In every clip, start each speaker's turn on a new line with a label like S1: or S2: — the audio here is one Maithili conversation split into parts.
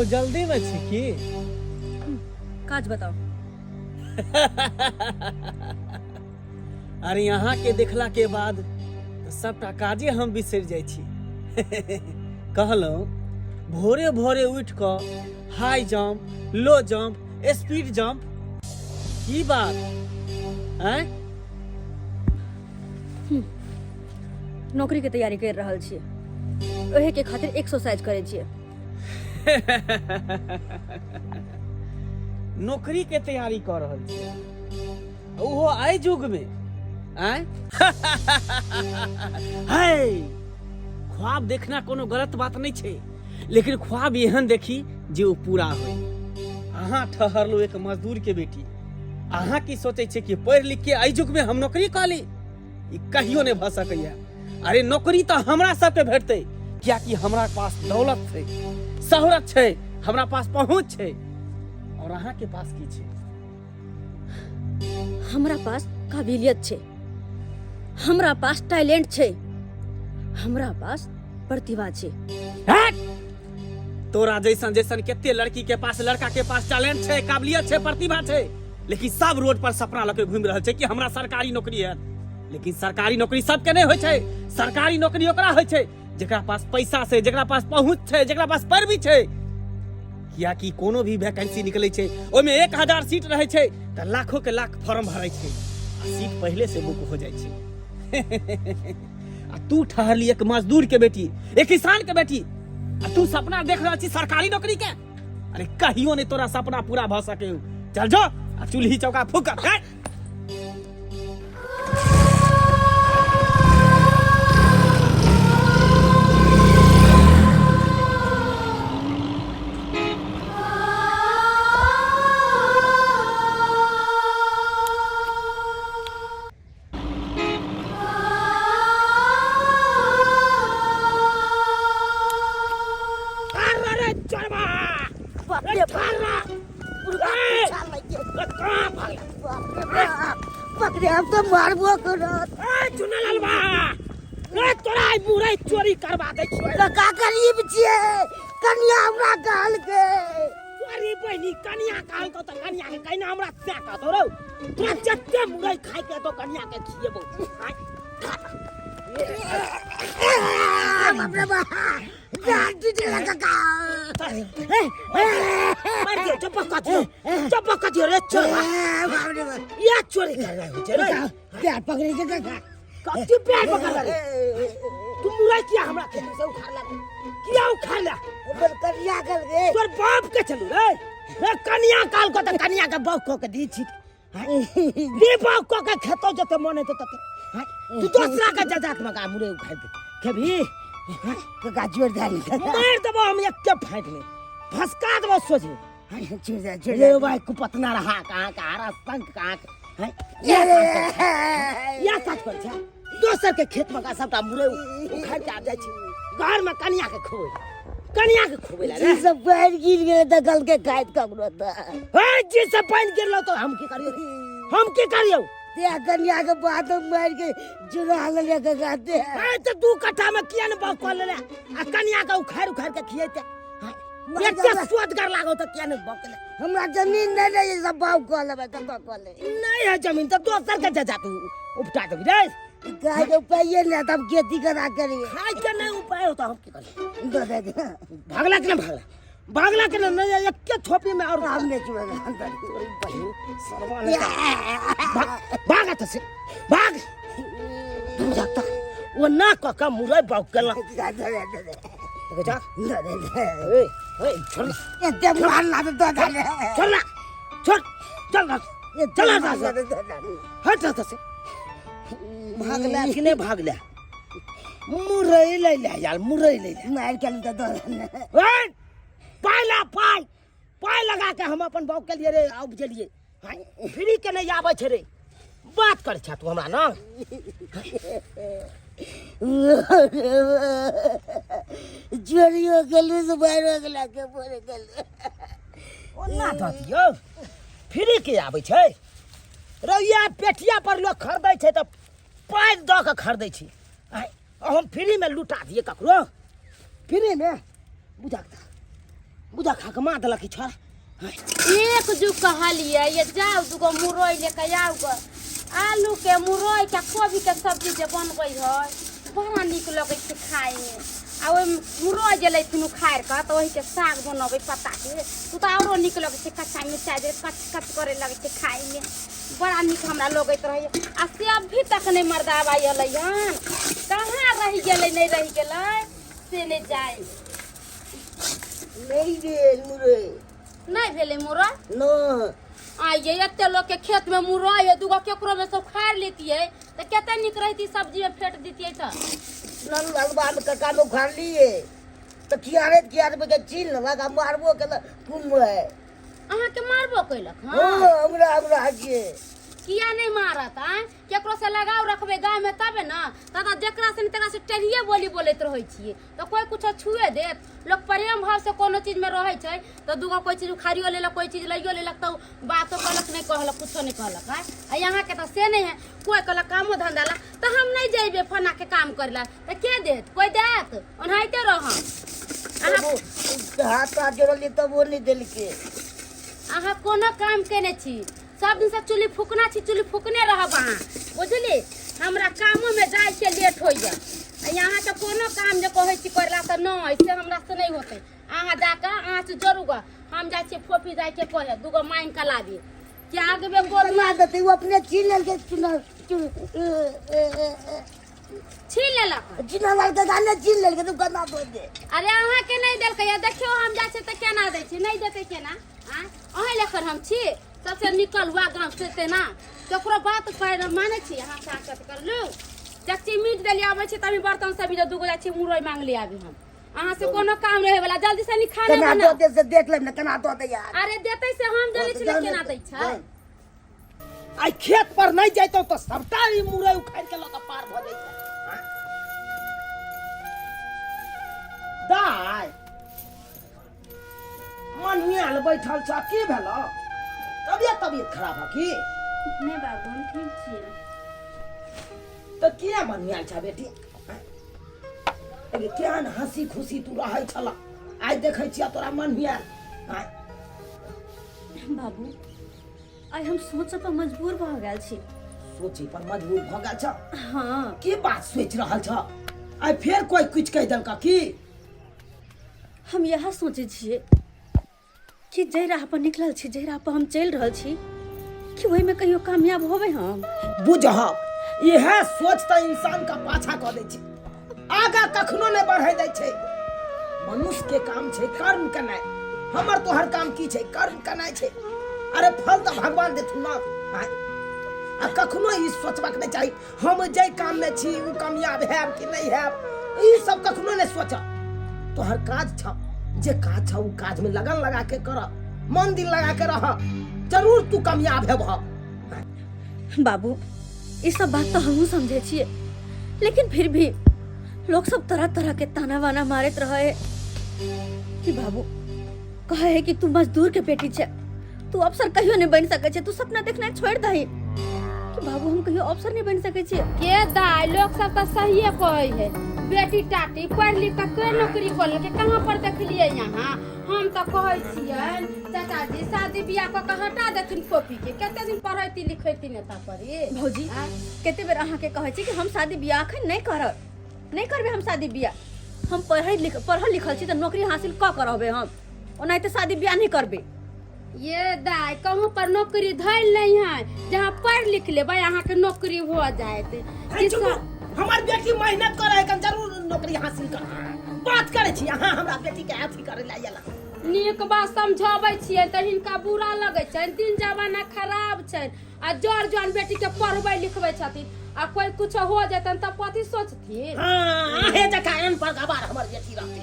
S1: कतहु जल्दीमे छी की?
S2: काज बताउ।
S1: अरे अहाँ के देखला के बाद तऽ सबटा काजे हम बिसरि जाइ छी। कहलहुँ भोरे भोरे उठि कऽ high jump, low jump, speed jump, की बात? आँय?
S2: नौकरी के तैयारी कर रहल छियै, ओहे के खातिर एक्सरसाइज करै छियै।
S1: नौकरी के तैयारी कऽ रहल छियै, ओहो आइ युग में? आँय है, ख्वाब देखना कोनो गलत बात नहीं छै, लेकिन ख्वाब एहन देखी जे ओ पूरा होय। अहाँ ठहरलू एक मजदूर के बेटी, अहाँ की सोचै छियै कि पढ़ि लिख के एहि युग में हम नौकरी कऽ ली? ई कहियो नहि भऽ सकैया। अरे नौकरी तऽ हमरा सबके भेटतै, कियाकि हमरा पास दौलत छै, शोहरत छै, हमरा पास पहुँच छै, और अहाँ के पास की छै?
S2: हमरा पास काबिलियत छै, हमरा पास टैलेंट छै, हमरा पास प्रतिभा छै।
S1: हट! तोरा जैसन जैसन कते लड़की के पास, लड़का के पास टैलेंट छै, काबिलियत छै, प्रतिभा छै, लेकिन सब रोड पर सपना लके घूमि रहल छै कि हमरा सरकारी नौकरी है। लेकिन सरकारी नौकरी सबके नहीं होइ छै। सरकारी नौकरी ओकरा होइ छै जेकरा पास पैसा छै, जेकरा पास पहुंच छै, जेकरा पास पैरवी छै। कियाकि कोनो भी वैकेंसी निकले छै, ओहिमे 1000 सीट रहै छै तऽ लाखों के लाख फॉर्म भरै छै आ सीट पहले से बुक हो जाइ छै। आ तू ठहरली एक मजदूर के बेटी, एक किसान के बेटी, आ तू सपना देख रहल छी सरकारी नौकरी के। अरे कहियो नहीं तोरा सपना पूरा भऽ सके। चल जो आ चूल्ही चौका फूक। अरे चोरबा,
S3: बाप रे बाप, पकड़े हम तो मारबो करत।
S1: ए चुनललबा, ए तोरा आई मुरै चोरी करबा दै छियो।
S3: तो का गरीब छियै, कनिया हमरा कहल के।
S1: चोरी बहिनी कनिया कहल को त कनिया के कहिना हमरा से कहतो रौ। तोरा जते मुरै खाइ के तो कनिया के खिएबो।
S3: बाप रे बाप, जान टूटे काका।
S1: मार दियो, चुप कर दियो, चुप कर दियो रे चोरवा।
S3: बाप रे बाप,
S1: या चोरी कर रहे हो रे?
S3: पैर पकड़े के काका।
S1: कथी पैर पकड़ रे तू? मुरै किया हमरा खेत से उखाड़ ला? किया उखाड़ ला?
S3: ओकर कनिया कल गे।
S1: तोर बाप के चलू रे। रे कनिया काल को त कनिया के बाप को के दी छी दी बाप को के खेतो जते मन हेतौ तते। तू दोसरा के जजात में का मुरै उखाड़ दे खेबी?
S3: काका जोर दानी।
S1: मार देबो हम एक फाइट में, फसका देबो सोझे।
S3: छोड़ दे, छोड़
S1: रे
S3: दे।
S1: भाई कुपतना रहा कहाँ का हरा संग कहाँ के हैं? या काज कर छै दोसर के खेत में का सबटा मुरै उखाड़ के आब जाइ छी घर में कनिया के खुबै, कनिया के खुबै ला रे।
S3: जी सब पानि गिर गेलै तऽ गल के खाइत ककरो तऽ।
S1: हे जी सब पानि गिरलो तो हम की करियौ? हम की करियौ?
S3: ते कनिया के बात मारि के चुरा लेलियै काका ते।
S1: हे तऽ 2 कट्ठा में किया ने बाग कऽ लेले आ कनिया के उखाड़ उखाड़ के खियैते? एते सुअदगर लागो तऽ किया ने बाग केले?
S3: हमरा जमीन नहि रहै, सब बाग कऽ लेबै, कतऽ कऽ लेबै?
S1: नहीं है जमीन तऽ दोसर के जजात उपटा देबी रे।
S3: खाय के उपाय नहि, तब खेती करा करिए।
S1: खाय के नहीं उपाय होता, हम की करिए?
S3: दऽ दे दे।
S1: भागला के ना भागला, भागला के ना नहीं, एक थोपी में और
S3: हम नहीं छुएगा।
S1: तोरी बहिन सरवा नहीं। भाग भाग एतऽ से भाग। तू जाता वो ना कऽ के मुरै बाग केलक।
S3: दे दे दे दे।
S1: जा।
S3: दे दे दे।
S1: ए ए छोड़।
S3: एते मार ला दे दे दे।
S1: छोड़ ना, छोड़, चल ना, चल ना,
S3: दे दे दे।
S1: हट एतऽ से। भागला कि नहीं भागला? मुरै लै ले यार, मुरै लै ले।
S3: मार के तऽ दे दे।
S1: ए पाइ ला, पाइ, पाइ लगा के हम अपन बाप के लिए रे उपजलिए, फ्री के नहीं आबै छै रे। बात कर छा तू हमरा ना।
S3: चोरियो गेलू से बाहर गेला के पड़े गेल।
S1: ओना दऽ दियौ, फ्री के आबै छै रैया? पेटिया पर लोग खरीदै छै तऽ पाइ दऽ के खरीदै छै, आँय, हम फ्रीमे लुटा दियै ककरो फ्रीमे? बुझा
S3: बुझा खा के मार देलक ई छोरा।
S4: एक जुग कहलियै ये जाउ दूगो मुरई लेके आउ ग, आलू के मुरई के कोबी के सब्जी जे बनबै है बड़ा नीक लगै छै खायमे। आ ओहिमे मुरई जे लैथिन उखाड़ि कऽ तऽ ओहिके साग बनबै पत्ता के, ओ तऽ आरो नीक लगै छै। कच्चा मिरचाइ जे कच कच करे लगै छै खायमे, बड़ा नीक हमरा लगैत रहैए। आ से अभी तक नहि मर्दाबा अयलै हन, कहाँ रहि गेलै नहि रहि गेलै से नहि जाय।
S3: नहीं भेल मुरई।
S4: नहि भेलै मुरई?
S3: न।
S4: आइए एते लोग के खेत में मुरई है, दूगो केकरो में सब खाड़ लेतियै तऽ कते नीक रहती, सब्जी में फेंट दितियै। तऽ
S3: नल में कका में उखाड़ लिए तऽ कियारे कियारे में के छीन लेलक आ मारबो केलक कुम है।
S4: अहाँके मारबो कैलक?
S3: हँ, हमरा हमरा के
S4: किया नहि मारत? आँय, केकरो से लगाव रखबै गाँव में तबे ने। तब जेकरा से तकरा से टेढ़िए बोली बोलैत रहै छियै तऽ कोइ कुछो छुए देत? लोक प्रेम भाव से कोनो चीज में रहै छै तऽ दूगो कोइ चीज उखाड़ियो लेलक, कोइ चीज लैयो लेलक तऽ बातो कहलक नहि कहलक, कुछो नहि कहलक। आँय, आ यहाँके तऽ से नहि है। कोइ कहलक कामो धंधा ला तऽ हम नहि जइबे फना के काम करे ला, तऽ के देत? कोइ देत? ओनाहिते रहम।
S3: अहाँ हाथ हाथ जोड़लियै तब वो नहि देलकै।
S4: अहाँ कोनो काम केने छी? सब दिन से चुल्ही फूकना छी, चुल्ही फूकने रहब अहाँ, बुझली? हमरा कामो में जाइ के लेट होइया। आ यहाँ के कोनो काम जे कहै छी करला तऽ नहि, से हमरा से नहि होतै। अहाँ जाकऽ आँच जोड़ू गऽ, हम जाइ छियै फोफी जाइ के कहे दूगो मांगि कऽ लाबी के आगबे गोल
S3: केना देतै? ओ अपने छीन लेलकै। चुना
S4: छीन लेलक।
S3: चुना लाल के गाने छीन लेलकै तऽ केना दऽ दे?
S4: अरे अहाँके नहि देलकै। देखियौ, हम जाइ छियै तऽ केना दै छी, नहि देतै केना? आँय, अहीं लेखन हम छी सबसे निकल हुआ गाँव से, तेना केकरो बात कर मानै छी? अहाँ साकत कर लू। चच्ची मीट देली, आबै छी तभी बर्तन सब भी दूगो जाइ छी मुरई मांग ले आबी हम। अहाँ से कोनो काम नहीं वाला, जल्दी से नी खाना
S3: केना
S4: बनाओ।
S3: दऽ दे से देख लेब ने, केना दऽ दे यार।
S4: अरे देतै से हम जानै छी ने केना दै छै।
S1: आइ खेत पर नहीं जैतौ तऽ सबटा ई मुरई उखाड़ि के लऽ कऽ पार भऽ जैतै। दाय, मनियाल बैठल छ, की भेलो? तबियत तबियत खराब है की?
S2: नहि बाबू, हम ठीक छियै।
S1: तऽ किया मनियाल छ बेटी? अरे केहन हंसी खुशी तू रहै छल, आइ देखै छियै तोरा मनियाल। आँय?
S2: बाबू, आइ हम सोचऽ पर मजबूर भऽ गेल छी।
S1: सोचे पर मजबूर भऽ गेल छ?
S2: हाँ।
S1: की बात सोचि रहल छ? आइ फेर कोई कुछ कहि देलक की?
S2: हम इएह सोचै छियै कि जाहि राह पर निकलल छी, जाहि राह पर हम चलि रहल छी, कि ओहिमे कहियो कामयाब होबै हम?
S1: बुझहक, इएह सोच तऽ इंसान का पाछा कऽ दै छै, आगा कखनो नहि बढ़ै दै छै। मनुष्य के काम छै कर्म केनाइ। हमर तोहर काम की छै? कर्म केनाइ छै। अरे फल तऽ भगवान देथुन ना। आँय? आ कखनो ई सोचबाक नहि चाही, हम जाहि काम में छी ओ कामयाब हैब कि नहि हैब, ई सब कखनो नहि सोच। तोहर काज छ, जे काज छ ओ काज में लगन लगा के कर, मन दिल लगा के रह, जरूर तू कामयाब हेबह।
S2: बाबू, ई सब बात तऽ हमहूँ समझै छियै, लेकिन फिर भी लोग सब तरह तरह के ताना वाना मारैत रहे कि बाबू कहे है कि तू मजदूर के बेटी छै, तू अफसर कहियो नहीं बन सकै छै, तू सपना देखना छोड़ दही। कि बाबू, हम कहियो अफसर नहीं बन सकै छियै?
S4: के दाय, लोग सब तऽ सहिए कहै है, बेटी टाटी पढ़ लिख कऽ के नौकरी कऽ लेलकै, कहाँ पर देखलियै यहाँ? हम तऽ कहै छियनि चाचाजी, शादी बियाह कऽ कऽ हटा देथिन कॉपी के, कते दिन पढ़ैती लिखैती नेता परी।
S2: भौजी, कते बेर अहाँके कहै छी कि हम शादी बियाह अखन नहीं करब, नहीं करबै हम शादी बियाह। हम पढ़ै लिख पढ़ल लिखल छी तऽ नौकरी हासिल कऽ कऽ रहबै हम, ओनाहिते शादी बियाह नहीं करबै।
S4: ये दाय, कहूँ पर नौकरी धैल नहीं है, जहाँ पढ़ लिख लेबै अहाँके नौकरी हो जायत।
S1: है चुप, हमर बेटी मेहनत करे है, जरूर नौकरी हासिल कर। बात करे छी अहाँ हमरा बेटी के अथी करे ला आयल।
S4: नीक बात समझाबै छियै तऽ हिनका बुरा लगै छनि। दिन जमाना खराब छनि आ जर जन बेटी के पढ़बै लिखबै छथिन आ कोई कुछ हो जेतनि तब कथी सोचथिन?
S1: हाँ, अहे जकाँ एन पर गवार हमर बेटी रहती,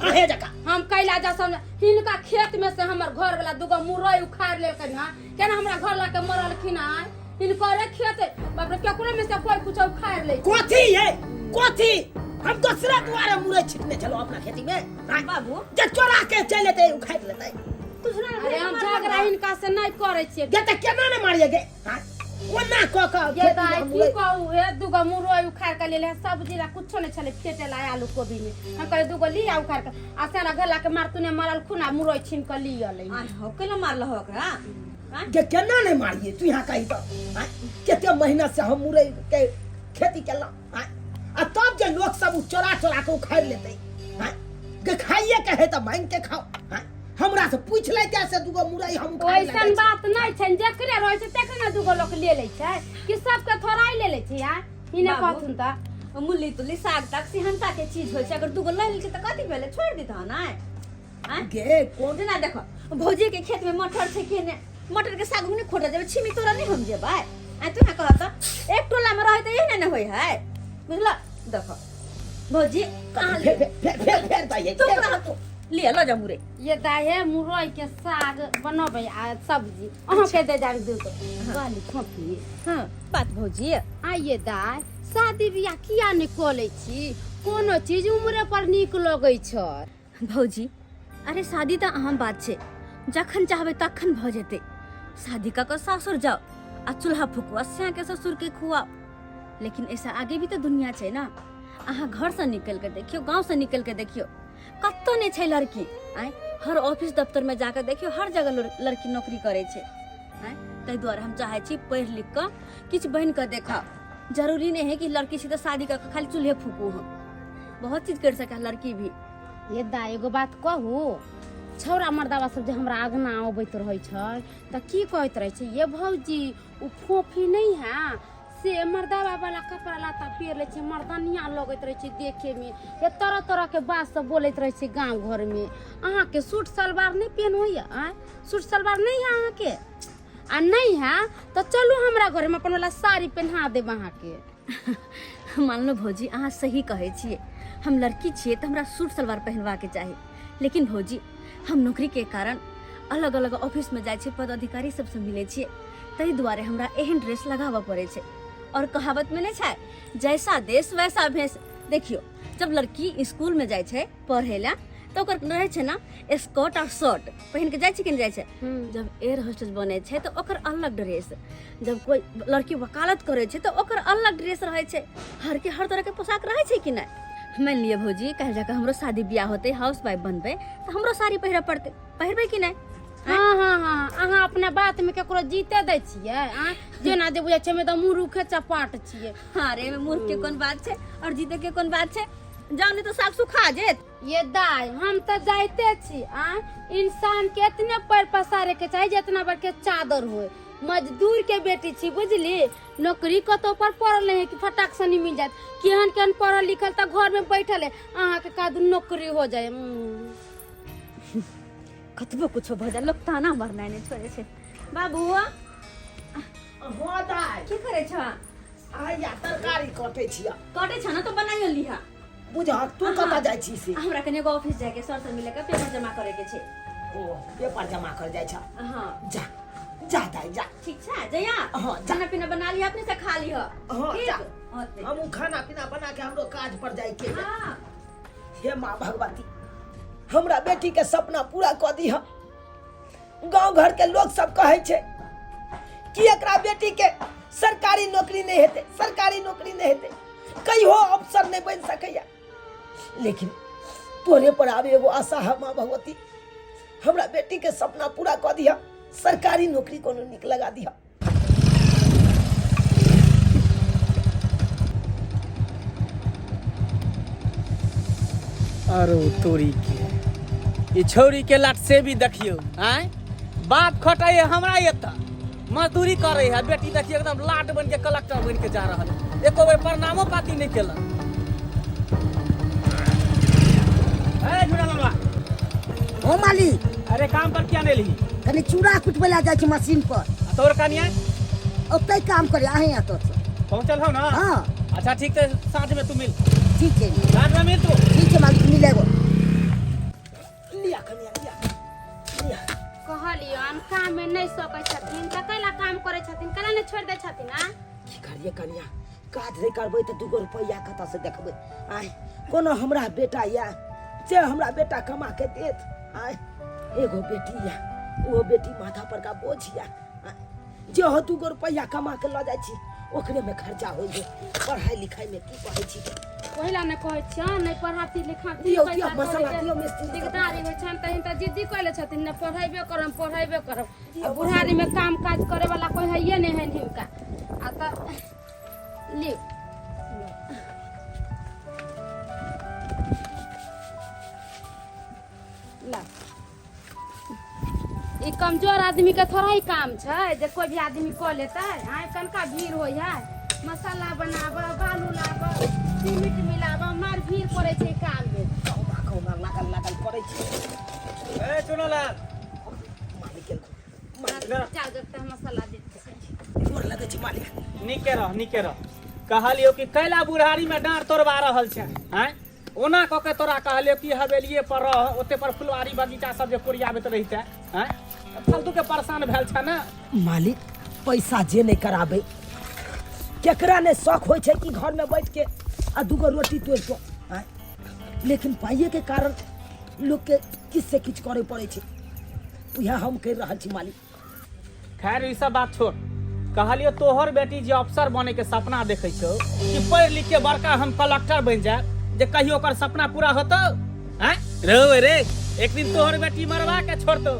S1: अहे जकाँ।
S4: हम कैला जा समझ, हिनका खेत में से हमर घर वाला दूगो मुरई उखाड़ लेलकनि हँ, केना हमरा घर ला के मरलखिन हँ। हिनकरे खेत, बाप रे, केकरो में से कोई कुछ उखाड़ ले।
S1: कथी है कथी? हम दोसरा दुआरे मुरई छिटने छलहुँ अपना खेती में। हाँ,
S2: बाबू,
S1: जे चोरा के चलि एतै उखाड़ि लेतै।
S4: अरे हम झगड़ा हिनका से नहीं करै छियै।
S1: गे तऽ केना ने मारिए गे? हाँ?
S3: कोना कऽ कऽ
S4: ये
S3: खेतीमे
S4: दाइ
S3: हम
S4: की
S3: मुरइ
S4: कहू हे, दूगो मुरई उखाड़ के लेले, सब्जी ला कुछो नहीं छले फेटे ला आलू कोबी में। हम कहले दूगो ली आ उखाड़ के, आ सारा घर ला के मारतुने मरल खुन आ मुरई छीन के ली अलै।
S2: आय हो, केना मारल हो ओकरा? आँय?
S3: के केना नहि मारिए तू यहाँ कही तऽ आँय? कते मेहनत से हम मुरई के खेती केलहुँ आँय? आ तब जे लोक सब उ चोरा चोरा के उखाड़ि लेतै आँय? के खाइए के है तऽ मांगि के खाओ आँय? हमरा से पूछ लेते से दूगो मुरई हम उखाड़ि
S4: ओइसन
S3: लेबै।
S4: बात नहीं छै, जकरे रहै छै तकरे ने दूगो लोक ले लै छै कि सबके थोड़ाई ले लै छै यार। हिने
S2: बाबू।
S4: कहथुन तऽ
S2: मुल्ली तुल्ली साग ताग सिहनता के चीज होइ छै, अगर दूगो लऽ लेलकै तऽ कथी भेलै, छोड़ि दितह ने? आँय?
S3: गे कोन
S2: जेना देखो भौजी के खेत में मटर छै के ने, मटर के साग नहि खोटऽ जेबै, छिमी तोरा नहि हम जेबै? आँय तू ना कह तऽ एक टोला में रहै तऽ एहने ने होइ है, बुझल? देखो भौजी कहाँ
S3: फेर फेर फेर फेर दैयै
S2: तू रह तू लिअ लऽ जा मुरे।
S4: ये दाहे मुरई के साग बनबै आ सब्जी अहाँ के दे जाब दूध कहली खोपी।
S2: हाँ बात भौजी।
S4: आ ये दाय शादी बियाह किया नहि कऽ लै छी? कोनो चीज उम्रे पर नीक लगै छै।
S2: भौजी अरे शादी तऽ अहम बात छै, जखन चाहबै तखन भऽ जेतै। शादी कऽ कऽ सासुर जाओ आ चूल्हा फूकू आ स्या के ससुर के खुआओ, लेकिन ऐसा आगे भी तऽ दुनिया छै ना। अहाँ घर से निकल के देखियौ, गाँव से निकल के देखियौ, कतौ नहि छै लड़की। आँय हर ऑफिस दफ्तर में जाकर देखियौ, हर जगह लड़की नौकरी करै छै। आँय ताहि दुआरे हम चाहै छी पढ़ि लिख कऽ किछु बनि कऽ देखाउ। जरूरी नहि है कि लड़की छी तऽ शादी कऽ कऽ खाली चूल्हे फूकू, हम बहुत चीज कर सकै है लड़की भी।
S4: ये दाइ एगो बात कहू, छौड़ा मर्दाबा सब जे हमरा अगना अबैत रहै छै तऽ की कहैत रहै छै, ये भौजी ओ फोफी नहि है से मर्दाबा वाला कपड़ा लत्ता पहिर लै छै, मर्दनिया लगैत रहै छै देखे में। ये तरह तरह के बात सब बोलैत रहै छै गाँव घर में। अहाँके सूट सलवार नहि पेन होइए? आँय सूट सलवार नहि है अहाँके? आ नहि है तऽ चलू हमरा घरमे अपन वाला साड़ी पहिना देब अहाँके।
S2: मानलो भौजी अहाँ सही कहै छियै, हम लड़की छियै तऽ हमरा सूट सलवार पहिनबाके चाही, लेकिन भौजी हम नौकरीके कारण अलग अलग ऑफिसमे जाइ छियै, पदाधिकारी सबसँ मिलै छियै, ताहि दुआरे हमरा एहन ड्रेस लगाबऽ पड़ै छै। और कहावतमे नहि छै जैसा देश वैसा भेष। देखियौ जब लड़की स्कूलमे जाइ छै पढ़ै लए तऽ ओकर रहै छै ने स्कर्ट और शर्ट पहिन के जाइ छै कि नहि जाइ छै? जब एयर होस्टेस बनै छै तऽ ओकर अलग ड्रेस, जब कोई लड़की वकालत करै छै तऽ ओकर अलग ड्रेस रहै छै। हर के हर तरह के पोशाक रहै छै कि नहि? मानि लिअ भौजी काल्हि जाकऽ हमरो शादी बियाह होतै, हाउस वाइफ बनबै तऽ हमरो साड़ी पहिरऽ पड़तै, पहिरबै कि नहि?
S4: हाँ हाँ हाँ अहाँ अपना बात में केकरो जीते दै छियै? आँ जेना जे बुझै छै तऽ मुरुखे चपाट छियै।
S2: हाँ रे, एहिमे मूर्ख के कोन बात छै और जीते के कोन बात छै? जाउ नहि तऽ साग सुखा जेत।
S4: ये दाई हम तऽ जाइते छी। आ इंसान के इतने पैर पसारे के चाही जितना बड़ के चादर होय। मजदूर के बेटी छी बुझली, नौकरी कतौ पर पड़ल नहीं है कि फटाक से नहीं मिल जात। केहन केहन पढ़ल लिखल तऽ घर में बैठल है, अहाँ के कादू नौकरी हो जाए।
S2: कतबो कुछो भऽ जाए लोक ताना मारनाइ नहि छोड़ै छै। बाबू।
S3: हँ दाइ।
S2: की करै छ?
S3: आया तरकारी कटै छियै।
S2: कटै छ ने तऽ बनाइयो लिहा।
S3: बुझहक तू कतऽ जाइ छी से?
S2: हमरा कनि एगो ऑफिस जाइके सर से मिले के पेपर जमा करे के छै।
S3: ओ पेपर जमा कर जाइ छ?
S2: हाँ।
S3: जा जा दाइ जा।
S2: ठीक छै जइया।
S3: हाँ, जा।
S2: खाना पीना बना लिहा, अपने से खा लिहा।
S3: हाँ,
S2: ठीक?
S3: जा।
S2: हाँ, ठीक।
S3: हमहूँ खाना पीना बना के हमरो काज पर जाय के।
S2: हाँ।
S3: हे माँ भगवती हमरा बेटी के सपना पूरा कऽ दीह। गांव घर के लोग सब कहै छै कि एकरा बेटी के सरकारी नौकरी नहीं हेतै, सरकारी नौकरी नहीं हेतै, कहियो अफसर नहीं बन सकैया, लेकिन तोरे पर आब एगो आशा है माँ भगवती, हमरा बेटी के सपना पूरा कऽ दिह, सरकारी नौकरी कोनो नीक लगा दिह।
S1: अरे तोरी के ई छौरी के लट से भी देखियो, आय बाप खटाइए हमरा एतऽ मजदूरी करे है, बेटी देखियो एकदम लाट बन के कलेक्टर बन के जा रहल है, एको बेर प्रणामो पाती नहीं केलक। ए झूठा ललवा।
S3: ओ मालिक।
S1: अरे काम पर किया नहीं ली?
S3: कनी चूड़ा कुटबै लए जाइ छी मशीन पर।
S1: आ तोर कनिया?
S3: ओतै काम करे अहें एतऽ से।
S1: पहुंचल हो ना?
S3: हाँ।
S1: अच्छा ठीक है, साँझ में तू मिल।
S3: ठीक है।
S1: साँझ में मिल तू।
S3: ठीक है मालिक, मिलेगो। लिया कनिया लिया लिया।
S4: कहलियन काम में नहीं सकै छथिन तऽ कैला काम करै छथिन, कैला नहीं छोड़ि दै छथिन? आ
S3: की करिए कनिया, काज नहीं करबै तऽ दूगो रुपैआ कतऽ से देखबै? आय कोनो हमरा बेटा या जे हमरा बेटा कमा के देत? आय एगो बेटी या, ओहो बेटी माथा पर का बोझ या। आय, जे हो 2 गो रुपैआ कमा के लऽ जाइ छी ओकरे में खर्चा होइ है, पढ़ाई लिखाई में की कहै छी।
S4: ओहिला ने कहै छियनि नहि पढ़ाती लिखाती,
S3: दियौ,
S4: पैसा
S3: दियौ, मसाला
S4: कौड़ी के
S3: दियौ, मिस्त्री सब।
S4: दिकदारी होइ छनि तहिन तऽ जिद्दी कयले छथिन, नहि पढ़ेबे करब पढ़ेबे करब। आ बुढ़ारी में काम काज करे वाला कोई हैये नहि हन हिनका। आ तऽ लिउ ला, ई कमजोर आदमी के थोड़ा ही काम छै जे कोई भी आदमी कऽ लेतै। आइ कनका भीड़ होइ है, मसाला बनाबऽ, बालू लाबऽ, सीमेंट मिलाबऽ, मार भीड़ पड़ै छै काम में।
S3: कहुना कहुना लागल लागल करै छी।
S1: ए चुनालाल।
S3: मालिक एलखुन।
S4: जाओ जब तक मसाला दै छी।
S3: गोर लगै छी मालिक।
S1: नीके रह, नीके रह। कहलियौ कि कैला बुढ़ारी में डाँड़ तोड़बा रहल छै? आँय, ओना कऽ के तोरा कहलियौ कि हवेलिए पर रह, ओते पर फुलवारी बगीचा सब जे कोरियाबैत रहिते। आँय, फालतू के परेशान भेल छै ने।
S3: मालिक पैसा जे नहि कराबे, केकरा ने शौक होइ छै कि घर में बैठ के आ दूगो रोटी तोड़ के। आँय, लेकिन पाइए के कारण लोग के किछु से किछु करे पड़े छै, उएह हम करि रहल छी मालिक।
S1: खैर ई सब बात छोड़, कहलियो तोहर बेटी जे अफसर बने के सपना देखै छौ कि पढ़ि लिख के बड़का हम कलेक्टर बनि जायब, जे कहियो ओकर सपना पूरा होतौ? आँय रे रे, एक दिन तोहर बेटी मरवा के छोड़तौ।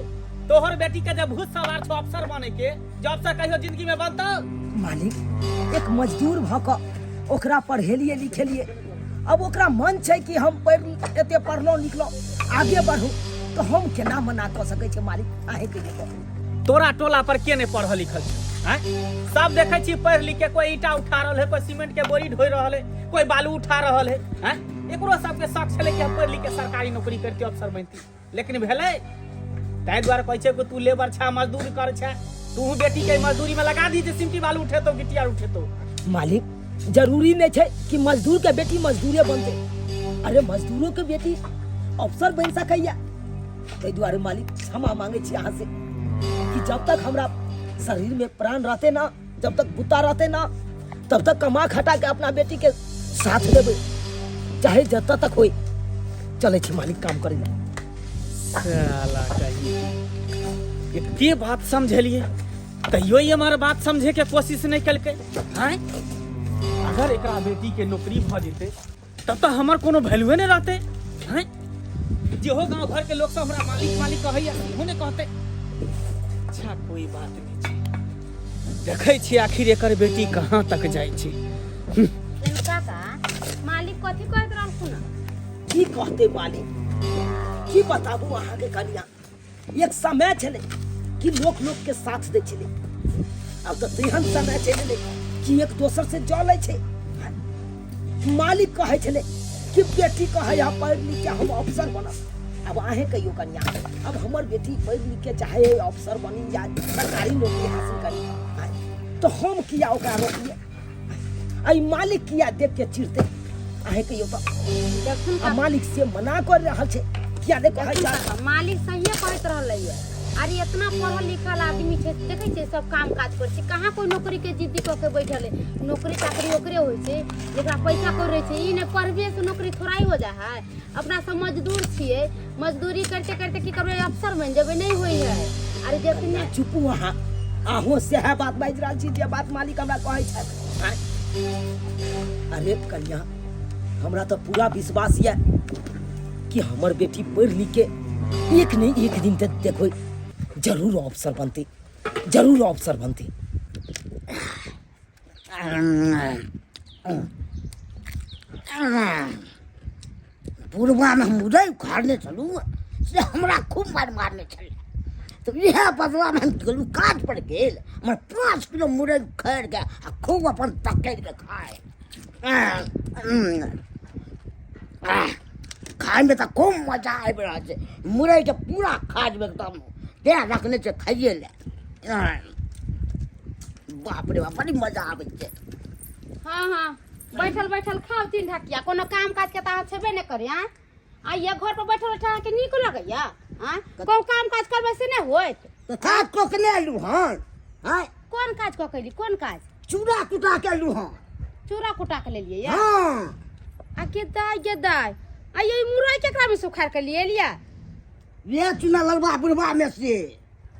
S1: तोहर बेटी के जब भूत सवार छौ अफसर बने के, जे अफसर कहियो जिंदगी में बनतौ?
S3: मालिक एक मजदूर भऽ कऽ ओकरा पढ़ेलिए लिखेलिए, अब ओकरा मन छै कि हम पढ़ि एते पढ़लहुँ लिखलहुँ आगे बढ़ू, तऽ हम केना मना कऽ सकै छियै मालिक? अहें कहियौ तऽ।
S1: तोरा टोला पर के नहि पढ़ल लिखल छै? आँय, सब देखै छी पढ़ि लिख के कोई ईटा उठा रहल है, कोई सीमेंट के बोरी ढोइ रहल है, कोई बालू उठा रहल है। आँय, एकरो सबके शौक छलै कि हम पढ़ि लिख के सरकारी नौकरी करती, अफसर बनती, लेकिन भेलै? ताहि दुआरे कहै छै कि तू लेबर छा, मजदूरी कर छा, तू बेटी के मजदूरी में लगा दी जे सिमटी बालू उठेतो, गिट्टी आर उठेतो।
S3: मालिक जरूरी नहीं छै कि मजदूर के बेटी मजदूरे बनते, अरे मजदूरों के बेटी अफसर बन सकैया। ताहि दुआरे मालिक क्षमा मांगे छी अहाँ से कि जब तक हमरा शरीर में प्राण रहते ना, जब तक बुता रहते ना, तब तक कमा खटा के अपना बेटी के साथ देबै, चाहे जतऽ तक होई। चलै छी मालिक काम करै ला।
S1: साला कही एते बात समझेलिए तैयो ई हमर बात समझे के कोशिश नहीं केलकै। आँय, अगर एकरा बेटी के नौकरी भऽ जेतै तब तऽ हमर कोनो वैल्यूए नहि रहतै। आँय, जेहो गाँव घर के लोग सब हमरा मालिक मालिक कहैया सेहो नहि कहतै। अच्छा कोई बात नहीं छै, देखै छी आखिर एकर बेटी कहाँ तक जाइ छै।
S4: काका मालिक कथी कहैत रहलखुन?
S3: की कहते मालिक, की बताबू अहाँके कनिया, एक समय छलै कि लोक लोक के साथ दै छलै, आब तऽ तेहन समय चलि एलै कि एक दोसर से जलै छै। मालिक कहै छलै कि बेटी कहै है पढ़ि लिख के हम अफसर बनब। आब अहें कहियौ कनिया, अब हमर बेटी पढ़ि लिख के चाहे अफसर बनी या सरकारी नौकरी हासिल करी, तऽ हम किया ओकरा रोकिए? आ ई मालिक किया देख के चिढ़ते? अहें कहियौ तऽ।
S4: देखुन,
S3: आ मालिक से मना कर रहल छै, किया नहि कहै छै?
S4: मालिक सहिए कहैत रहलै है। अरे इतना पढ़ल लिखल आदमी छै, देखै छियै सब काम काज करै छै, कहाँ कोई नौकरी के जिद्दी कऽ के बैठल है। नौकरी चाकरी ओकरे होइ छै जेकरा पैसा कौड़ी रहै छै। ई नहि पढ़बे से नौकरी थोड़ा ही हो जाइ है। अपना सब मजदूर छियै, मजदूरी करते करते की करबै, अफसर बनि जेबै? नहि होइ है। अरे जितने
S3: चुपू अहाँ, अहूँ सएह बात बाजि रहल छी जे बात मालिक हमरा कहै छथि। आँय? अरे कन्या, हमरा तऽ पूरा विश्वास यऽ कि हमर बेटी पढ़ि लिख के एक नहीं एक दिन तक देखो जरूर अफसर बनती, जरूर अफसर बनती।
S5: पूर्वामे हम उदय उखाड़ने छलहुँ से हमरा खूब मारि मारने छलै, तऽ इएह बदलामे हम गेलहुँ काज पर गेल, हमर 5 किलो मुरई उखाड़ि कऽ आ खूब अपन पकड़ि कऽ खाय। खायमे तऽ खूब मजा आबि रहल छै, मुरईके पूरा खा जेबै एकदम, तेँ रखने छै खाइए लए। बाप रे बाप, बड़ी मजा आबै छै।
S4: हाँ हाँ, बैठल बैठल खाउ 3 ढकिया, कोनो काम काज के तऽ अहाँ छेबे नहि करी। आँय, आइए घर पर बैठल बैठल अहाँके नीक लगैया? आँय, कोनो काम काज करबै से नहि होइत?
S5: तऽ काज कऽ के नहि एलहुँ हन? आँय,
S4: कोन काज कऽ के एली? कोन काज?
S5: चूड़ा कुटा के एलहुँ हन।
S4: चूड़ा कुटा के लेलियै या?
S5: हाँ।
S4: आ के दाय, गे दाय, आ ये मुरई केकरा में सुखार के लिए एलियै?
S5: ये चुना ललबा बुढ़बा में से।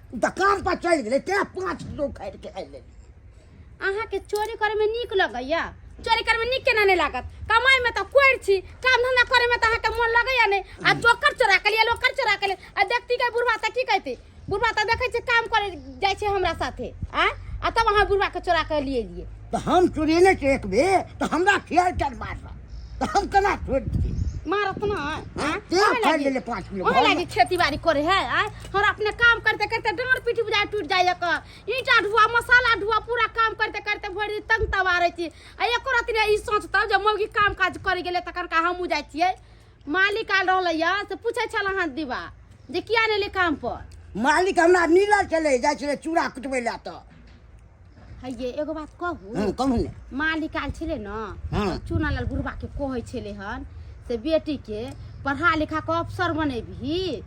S5: तऽ काम पर चलि गेलै तें 5 किलो उखाड़ि के आनि लेलियै।
S4: अहाँके चोरी करैमे नीक लगैया? चोरी करैमे नीक केना नहि लागत? कमाइमे तऽ कोरि छी, काम धंधा करैमे तऽ अहाँके मोन लगैया नहि। आ जोकर चोरा के लिए, लोकर चोरा के लिए। आ देखती के बुढ़वा तऽ की कहती? बुढ़वा तऽ देखै छै काम करे जाइ छै हमरा साथे आँय, आ तब अहाँ बुढ़वा के चोरा के लिए लिए।
S5: तऽ हम चोरेने छै एक बेर, तऽ हमरा खियाल चल मारलक, तऽ हम केना छोड़ि दियै?
S4: मारत ना।
S5: हाँ, तें उखाड़ि लेलियै 5 किलो।
S4: ओहे
S5: घरमे।
S4: लागी खेती बाड़ी करे है आँय। हमरा अपने काम करते करते डाँड़ पीठ बुझाय टूट जाइए क। ईंटा ढुआ, मसाला ढुआ, पूरा काम करते करते भरि दिन तंग तबारै छी। आ एको रति नहि ई सोचतौ जे मौगी काम काज करे गेलै तखन का हमहूँ जाइ छियै। मालिक आयल रहलै यऽ से पूछै छल अहाँ दीवा जे किया नहि एलै काम पर।
S5: मालिक हमरा मिलल छलै, जाइ छलै चूड़ा कुटबै लए तऽ।
S4: हैये, एगो बात कहू?
S5: हँ, कहू ने।
S4: मालिक आयल छलै ने,
S5: हाँ।
S4: चूना लाल बुढ़बा के कहै छलै हन से बेटी के पढ़ा लिखा के अफसर बनेबही,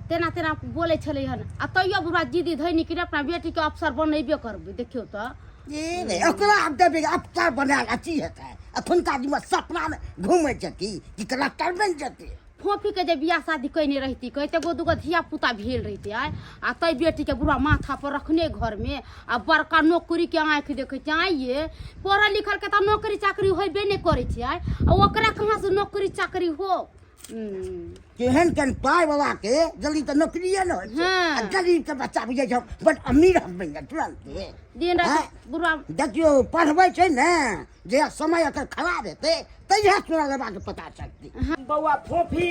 S4: तेना तेना बोलै छलै हन। आ तैयो बुढ़बा जिदी धैनी कि अपना बेटी के अफसर बनेबे करबै। देखियौ तऽ।
S5: ए रे, ओकरा आब देबै अफसर बनायल अथी हेतै? एखुनका दिनमे सपनामे घूमै छै की कि कलेक्टर बनि जेतै।
S4: फोफी के जे बियाह शादी कयने रहिती, कहते एगो दूगो धिया पुता भेल रहिते आय, आ तै बेटी के बुढ़ा माथा पर रखने घर में आ बड़का नौकरी के आँखि देखै छै। आँय ये, पढ़ल लिखल के तऽ नौकरी चाकरी होइबे नहि करै छै आय, आ ओकरा कहाँ से नौकरी चाकरी हो?
S5: केहन केहन पाय वाला के जल्दी तऽ नौकरिए ने होइ छै।
S4: हाँ।
S5: आ गरीब के बच्चा बुझै छै बड अमीर हम बनि गेल तुरन्ते।
S4: दिन राति
S5: हाँ।
S4: बुढ़ा
S5: देखियौ, पढ़बै छै ने, जे समय एकर खराब हेतै तहिया चूड़ा लेबाके पता चलतै।
S3: बौआ फोफी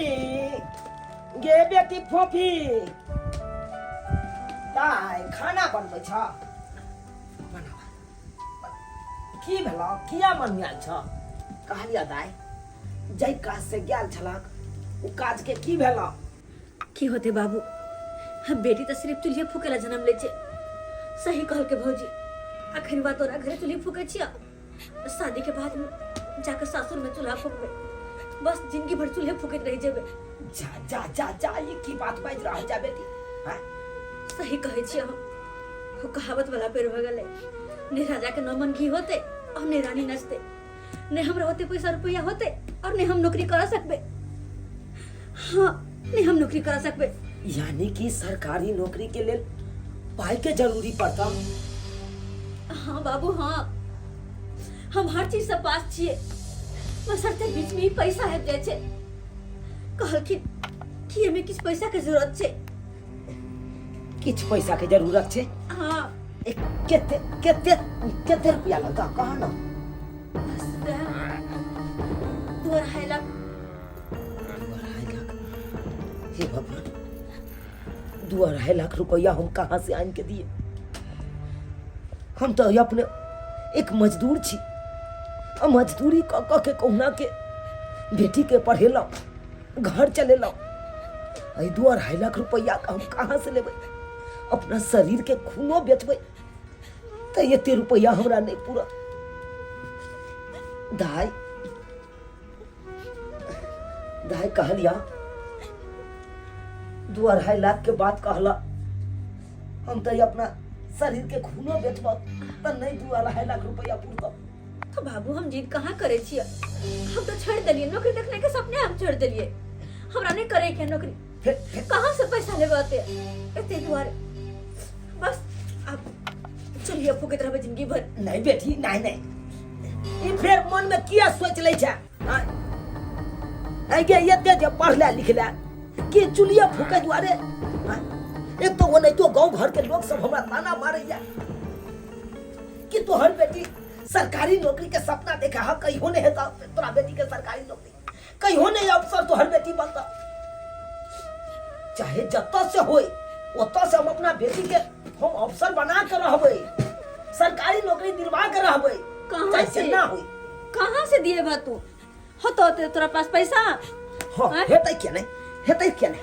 S3: गे, बेटी फोफी, दाइ खाना बनबै छ? बनावा। की भेलौ? किया मन आयल छ? कहलिया दाइ, जाहि काज से गेल छलक ओ काज के की भेलौ?
S2: की होते बाबू, हम बेटी तऽ सिर्फ चूल्हे फूके ला जन्म ले छै। सही कहलके भौजी, अखन बा तोरा घरे चूल्हे फूके छिया, शादी के बाद में जाकर सासुर में चूल्हा फूकबे, बस जिंदगी भर चूल्हे फूकैत रह जेबे।
S3: जा जा जा जा, ई की बात बाजि रहल जा बेटी, हैं?
S2: सही कहै छियै हम। वो कहावत वाला पेड़ भऽ गेलै ने, राजा के नौ मन घी होते और ने रानी नचते। ने हमरा होते पैसा रुपया होते और ने हम नौकरी करा सकबे। हाँ, ने हम नौकरी करा सकबे।
S3: यानी कि सरकारी नौकरी के लेल पाई के जरूरी पड़ता?
S2: हाँ बाबू, हाँ, हम हर चीज से पास छियै, बशर्ते बीच में ही पैसा आबि जाइ छै। कहलखिन कि एहिमे किछु पैसा के जरूरत छै।
S3: किछु पैसा के जरूरत छै?
S2: हाँ।
S3: ए, केते केते केते रुपया लगता, कह ना।
S2: बस वएह 2.5 लाख।
S3: 2.5 लाख? हे भगवान, 2.5 लाख रुपया हम कहाँ से आन के दिए? हम तो अपने एक मजदूर छी आ मजदूरी कऽ कऽ के कहुना के बेटी के पढ़ेलहुँ, घर चलेलहुँ। एहि 2.5 लाख रुपया हम कहाँ से लेबै? अपना शरीर के खूनो बेचबै तऽ एते रुपया हमरा नहि पूरा। दाइ, दाइ, कहलिया 2.5 लाख के बात कहला, हम तऽ अपना शरीर के खूनो बेचब तऽ नहि 2.5 लाख रुपया पुरत।
S2: तो बाबू, हम जिद कहाँ करे छियै? हम तो छोड़ देलियै नौकरी देखने के सपने, हम छोड़ देलियै। हमरा नहीं करे के नौकरी।
S3: फिर फिर
S2: कहाँ से पैसा लेबै एते एते? दुआरे बस आप चलिए, फूकैत रहबै जिंदगी भर।
S3: नहीं बेटी, नहीं नहीं, ई फेर मन में किया सोच लै छै? हाँ? ऐ गे, एते जे पढ़ले लिखले कि चुलिया फूके दुआरे? हाँ? एक तो ओनाहितो गांव घर के लोग सब हमरा ताना मारैया कि तोहर बेटी सरकारी नौकरी के सपना देखा है, कहियो नहीं हेता तोरा बेटी के सरकारी नौकरी, कहियो नहीं अफसर तोहर बेटी बनता। चाहे जतऽ से होय, ओतऽ से हम अपना बेटी के हम अफसर बना के रहबै, सरकारी नौकरी दिलवा के रहबै।
S2: कहाँ
S3: चाहे
S2: से?
S3: जेना होय।
S2: कहाँ से दिए बा तू? होतो होते तोरा पास पैसा?
S3: हाँ।
S2: आँय?
S3: हेतै किया नहि, हेतै किया नहि?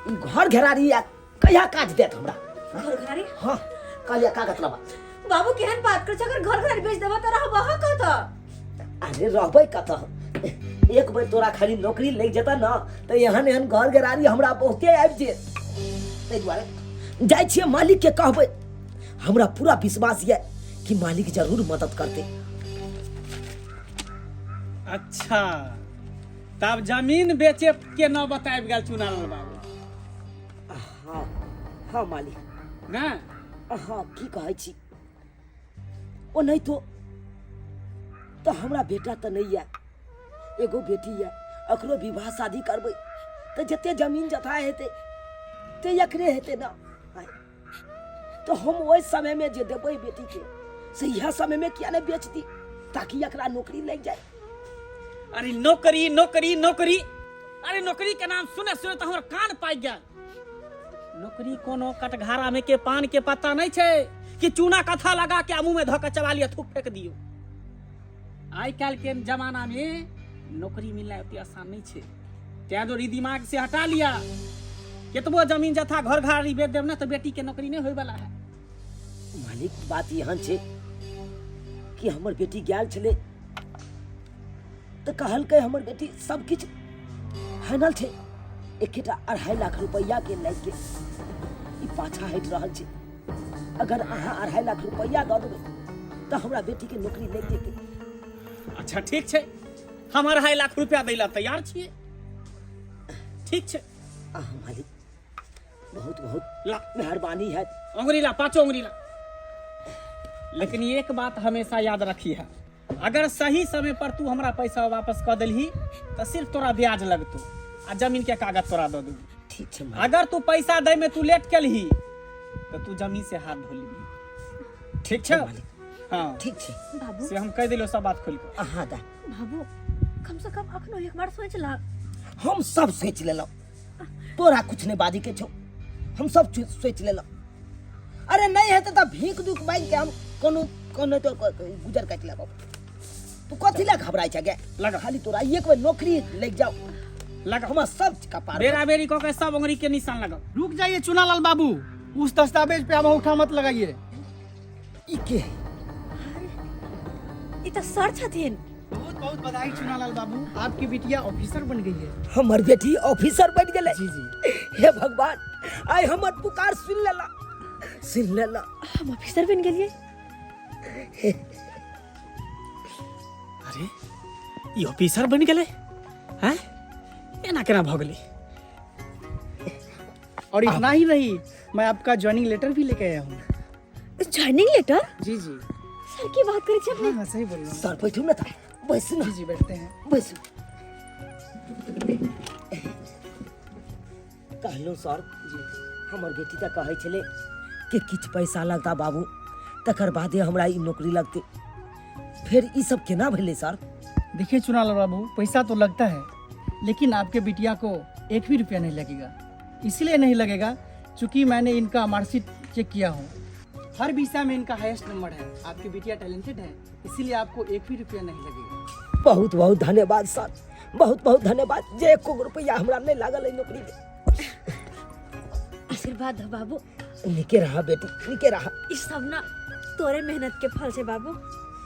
S3: ई घर घेरारी आ कहिया काज देत हमरा?
S2: घर घरारी?
S3: हाँ, कहलिया कागज लबा।
S2: बाबू, केहन बात कर छै? अगर घर घरारी बेच देबा त रहबह कतऽ?
S3: अरे, रहबै कतऽ? एक बेर तोरा खाली नौकरी लागि जेतऽ ने तऽ एहन एहन घर घेरारी हमरा बहुते आबि जेत। ताहि दुआरे जाइ छियै, मालिकके कहबै। हमरा पूरा विश्वास यऽ कि मालिक जरूर मदद करतै।
S1: अच्छा, तब जमीन बेचे के नौबत आबि गेल चुनालाल बाबू?
S3: हाँ हाँ मालिक।
S1: ने
S3: अहाँ की कहै छी ओनाहितो तऽ हमरा बेटा तऽ नहि यऽ एगो बेटी यऽ ओकरो विवाह शादी करबै तऽ जते जमीन जथा हेतै ते एकरे हेतै ने आँय। तऽ हम ओहि समयमे जे देबै बेटीके से इएह समयमे किया नहि बेच दी ताकि एकरा नौकरी लागि जाय।
S1: अरे नौकरी नौकरी नौकरी, अरे नौकरी के नाम सुने सुने तऽ हमर कान पाकि गेल। नौकरी कोनो कटघारा में के पान के पत्ता नहीं छै कि चूना कथा लगा के मुंह में धऽ के चबा लिअ थूक फेंक दियौ। आइ काल्हि के जमाना में नौकरी मिलनाइ ओते आसान नहीं छै, तैं दुआरे ई दिमाग से हटा लिया। केतबो जमीन जथा घर घारी बेच देब ना तो बेटी के नौकरी नहीं होय वाला है।
S3: मालिक बात एहन छै कि हमर बेटी गेल छलै तऽ कहलकै हमर बेटी सब किछु फाइनल छै, एकेटा 2.5 लाख रुपैआ के लागि के ई पाछा हटि रहल छै। अगर अहाँ 2.5 लाख रुपैआ दऽ देबै तऽ हमरा बेटी के नौकरी लागि जेतै।
S1: अच्छा ठीक छै, हम 2.5 लाख रुपया दै लए तैयार छियै। ठीक छै।
S3: अहाँ मालिक बहुत बहुत
S1: ला
S3: मेहरबानी है।
S1: अंगुरी ला, पांचों अंगुरी ला। लेकिन एक बात हमेशा याद रखी है, अगर सही समय पर तू हमरा पैसा वापस कऽ देलही तऽ सिर्फ तोरा ब्याज लगतो आ जमीन के कागज तोरा दऽ देबो।
S3: ठीक छै मालिक।
S1: अगर तू पैसा दै में तू लेट केलही तऽ तू जमीन से हाथ धो लेबही। ठीक छै?
S3: मालिक।
S1: हाँ।
S3: ठीक छै।
S2: बाबू।
S1: से हम कहि देलियौ सब बात खोलि कऽ।
S3: अहाँ दा।
S2: बाबू कम से कम अखनो एक बार सोच ला।
S3: हम सब सोचि लेलहुँ, तोरा कुछ नहीं बाजी के छौ, हम सब सोचि लेलहुँ। अरे नहीं हेतै तऽ भीख दुख मांगि के हम कोनो कोनो तो गुजर काटि लेब। तू कथी लए घबराइ छै गे?
S1: लगा।
S3: खाली तोरा एक बेर नौकरी लागि जाओ।
S1: लगा।
S3: हमरा सब कपार
S1: बेरा बेरी कऽ के सब अंगुरी के निशान लगाओ।
S6: रुक जाइए चुनालाल बाबू, उस दस्तावेज पे आप अंगूठा मत लगाइए।
S3: ई के है?
S2: ई तऽ सर छथिन।
S6: बहुत बहुत बधाई चुनालाल बाबू, आपकी बिटिया ऑफिसर बन गई है।
S3: हमर बेटी ऑफिसर बन गेलै।
S6: जी जी।
S3: हे भगवान, आइ हमर पुकार सुन लेला, सुन लेला।
S2: हम ऑफिसर बन गेलियै।
S1: अरे ई ऑफिसर बन गेलै हैं, एना केना भऽ गेलै?
S6: और इतना ही नहीं, मैं आपका ज्वाइनिंग लेटर भी लेके आया हूँ।
S2: Joining letter?
S6: जी जी।
S2: सर की बात करै छी अपने?
S6: हाँ हाँ सही बोल रहा हूँ।
S3: सर बैठू ना, था बैसू ना।
S6: जी जी बैठते हैं।
S3: बैसू। कहलहुँ सर जी, हमर बेटी तऽ कहै छलै कि किछु पैसा लगता बाबू, तकर बादे हमरा ई नौकरी लगतै। फेर ई सब केना भेलै सर?
S6: देखिए चुनालाल बाबू, पैसा तो लगता है, लेकिन आपके बिटिया को एक भी रुपया नहीं लगेगा। इसलिए नहीं लगेगा चूँकि मैंने इनका मार्कशीट चेक किया हूँ, हर विषय में इनका हाईएस्ट नंबर है। आपकी बिटिया टैलेंटेड है, इसीलिए आपको एक भी रुपया नहीं लगेगा।
S3: बहुत बहुत धन्यवाद सर, बहुत बहुत धन्यवाद जे एको रुपया हमरा नहीं लागल है नौकरी में।
S2: आशीर्वाद दो बाबू।
S3: निके रहा बेटी, निके रहा।
S2: ई सब ना तोरे मेहनत के फल छे बाबू,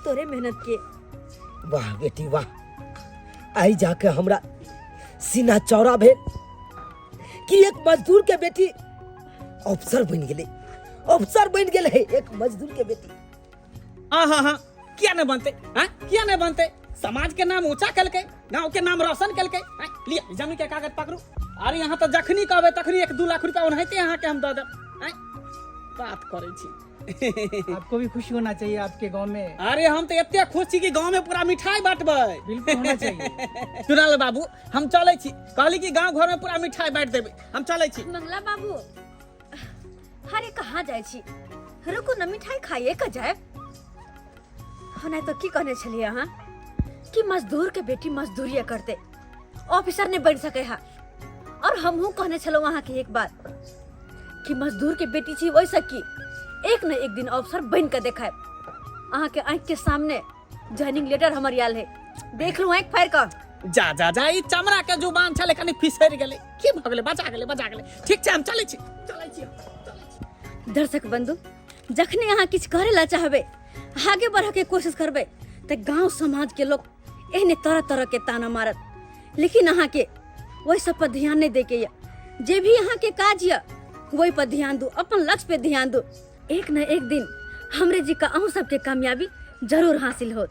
S2: तोरे मेहनत के।
S3: वाह बेटी वाह, आई जाके हमरा सीना चौड़ा भेल कि एक मजदूर के बेटी अफसर बन गेलै, अफसर बन गेलै एक मजदूर के बेटी।
S1: हाँ हाँ हाँ, किया नहीं बनते? हाँ किया नहीं बनते? समाज के नाम ऊंचा कलकै, गांव के नाम रोशन कलकै। हाँ, लिया जमीन के कागज पकड़ू। अरे यहाँ तो जखनी कहबै तखनी 1-2 लाख रुपया ओनाहिते अहाँ के हम दऽ देब। हाँ, बात करै छी।
S6: आपको भी खुशी होना चाहिए आपके गांव में।
S1: अरे हम तो एते खुश छी कि गांव में पूरा मिठाई बांटबै।
S6: बिल्कुल होना चाहिए।
S1: चुनाल बाबू हम चलै छी, कहली कि गांव घर में पूरा मिठाई बांट देबै, हम चलै छी।
S2: मंगला बाबू अरे कहाँ जाइ छी? रुकू न, मिठाई खाइए के जायब। हना तो की कहने छलियै अहाँ कि मजदूर के बेटी मजदूरिये करते, ऑफिसर नहीं बन सके हा। और हमहूँ कहने छलहुँ अहाँ के एक बात कि मजदूर के बेटी छी ओहिसँ की एक न एक दिन अफसर बन के देखायब। अहाँ के आँखि के सामने ज्वाइनिंग लेटर हमर आयल है, देख लू आँखि फाड़ि कऽ।
S1: जा जा जा, ई चमड़ा के जुबान छलै कनि फिसरि गेलै, की भऽ गेलै? बचा गेलै, बचा गेलै। ठीक छै, हम चलै छी, चलै छी, चलै छी।
S2: दर्शक बंधु, जखने अहाँ किछु करे ला चाहबै, आगे बढ़े के कोशिश करबै, तऽ गांव समाज के लोग एहने तरह तरह के ताना मारत, लेकिन अहाँ के ओहि सब पर ध्यान नहीं दे के यऽ। जे भी अहाँ के काज यऽ ओहि पर ध्यान दू, अपन लक्ष्य पे ध्यान दू। एक न एक दिन हमरे जी का अहूँ सबके कामयाबी जरूर हासिल होत।